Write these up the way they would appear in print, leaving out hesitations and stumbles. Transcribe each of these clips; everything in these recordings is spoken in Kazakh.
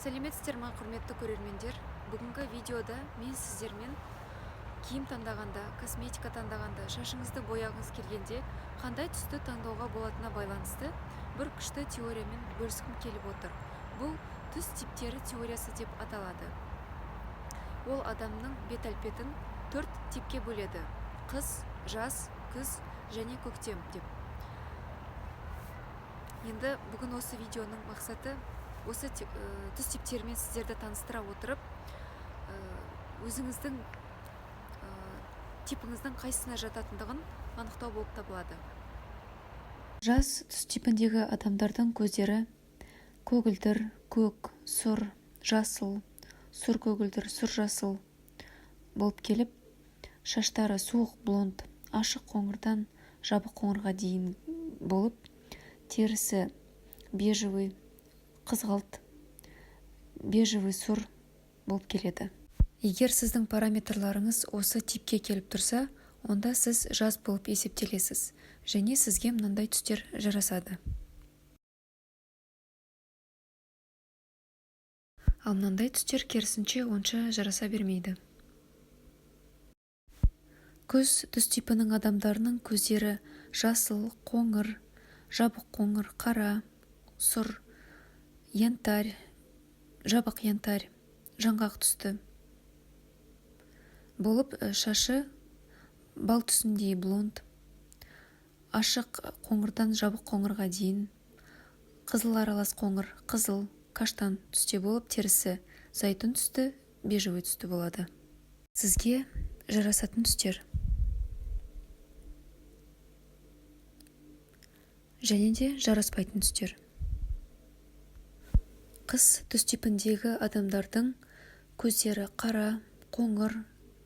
Сәлеметсіздер ме, құрметті көрермендер! Бүгінгі видеода мен сіздермен киім таңдағанда, косметика таңдағанда, шашыңызды бояғыңыз келгенде қандай түсті таңдауға болатынына байланысты бір күшті теориямен бөліскім келіп отыр. Бұл түс типтері теориясы деп аталады. Ол адамның бет әлпетін төрт типке бөледі: қыс, жаз, күз және көктем деп. Енді бүгін осы видеоның мақсаты осы түс типтерімен сіздерді таныстыра отырып, өзіңіздің типіңіздің қайсысына жататындығын анықтау болып табылады. Жаз түс типіндегі адамдардың көздері көгілдір, көк, сұр, жасыл, сұр көгілдір, сұр жасыл болып келіп, шаштары суық блонд, ашық қоңырдан жабық қоңырға дейін болып, терісі бежевый, қызғылт, бежевый сұр болып келеді. Егер сіздің параметрларыңыз осы типке келіп тұрса, онда сіз жаз болып есептелесіз және сізге мынандай түстер жарасады. Ал мынандай түстер керісінше онша жараса бермейді. Күз түс типінің адамдарының көздері жасыл, қоңыр, жабық қоңыр, қара, сұр, янтарь, жабық янтарь, жаңғақ түсті болып, шашы бал түсіндей блонд, ашық қоңырдан жабық қоңырға дейін, қызыл аралас қоңыр, қызыл, каштан түсте болып, терісі зайтун түсті, бежевый түсті болады. Сізге жарасатын түстер және де жараспайтын түстер. Қыс түс типіндегі адамдардың көздері қара, қоңыр,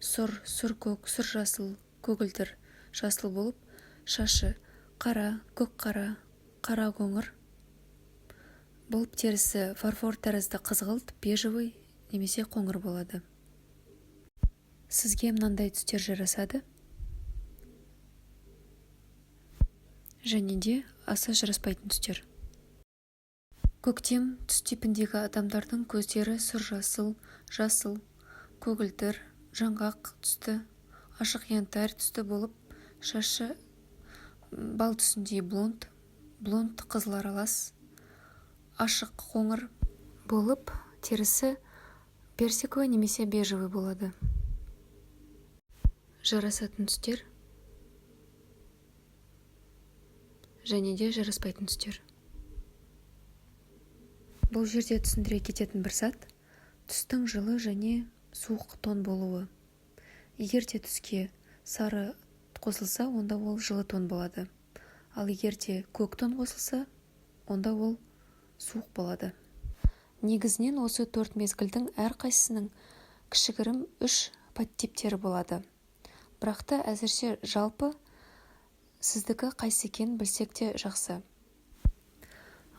сұр, сұр көк, сұр жасыл, көгілдір, жасыл болып, шашы қара, көк қара, қара қоңыр болып, терісі фарфор тәрізді қызғылт, бежевый немесе қоңыр болады. Сізге мынандай түстер жарасады және де аса жараспайтын түстер. Көктем түс типіндегі адамдардың көздері сұр жасыл, жасыл, көгілдір, жаңғақ түсті, ашық янтарь түсті болып, шашы бал түсіндей блонд, блонд қызыл аралас, ашық қоңыр болып, терісі персиковый немесе бежевый болады. Жарасатын түстер және де жараспайтын түстер. Бұл жерде түсіндіре кететін бір зат түстің жылы және суық тон болуы. Егер де түске сары қосылса, онда ол жылы тон болады. Ал егер де көк тон қосылса, онда ол суық болады. Негізінен осы төрт мезгілдің әрқайсысының кішігірім үш подтиптері болады. Бірақ та әзірше жалпы сіздікі қайсы екенін білсек те жақсы.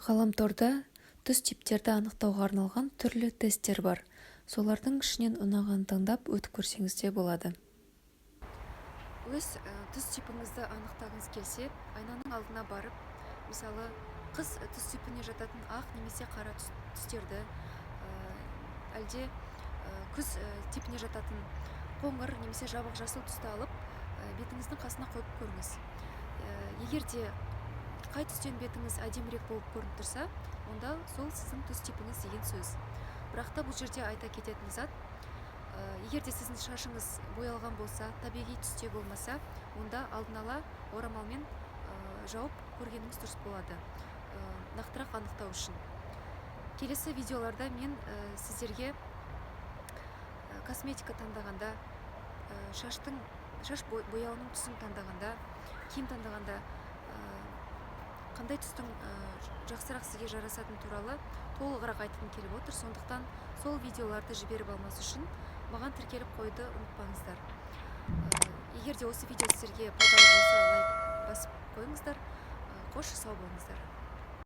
Ғаламторда түс типтерді анықтауға арналған түрлі тесттер бар. Солардың ішінен ұнағанын таңдап өтіп көрсеңіз де болады. Өз түс типіңізді анықтағыңыз келсе, айнаның алдына барып, мысалы, қыс түс типіне жататын ақ немесе қара түстерді, әлде күз типіне жататын қоңыр немесе жабық жасыл түсті алып, бетіңіздің қасына қойып көріңіз. Егер де қай түстен бетіңіз әдемірек болып көрініп тұрса, онда сол сіздің түс типіңіз деген сөз. Бірақ та бұл жерде айта кететін зат, егер де сіздің шашыңыз боялған болса, табиғи түсте болмаса, онда алдын ала орамалмен жауып көргеніңіз дұрыс болады, нақтырақ анықтау үшін. Келесі видеоларда мен сіздерге косметика таңдағанда, шаш бояуының түсін таңдағанда, киім таңдағанда қандай түстің жақсырақ сізге жарасатын туралы толығырақ айтқым келіп отыр. Сондықтан сол видеоларды жіберіп алмас үшін маған тіркеліп қоюды ұмытпаңыздар. Егер де осы видео сіздерге пайдалы болса, лайк басып қойыңыздар. Қош, сау болыңыздар.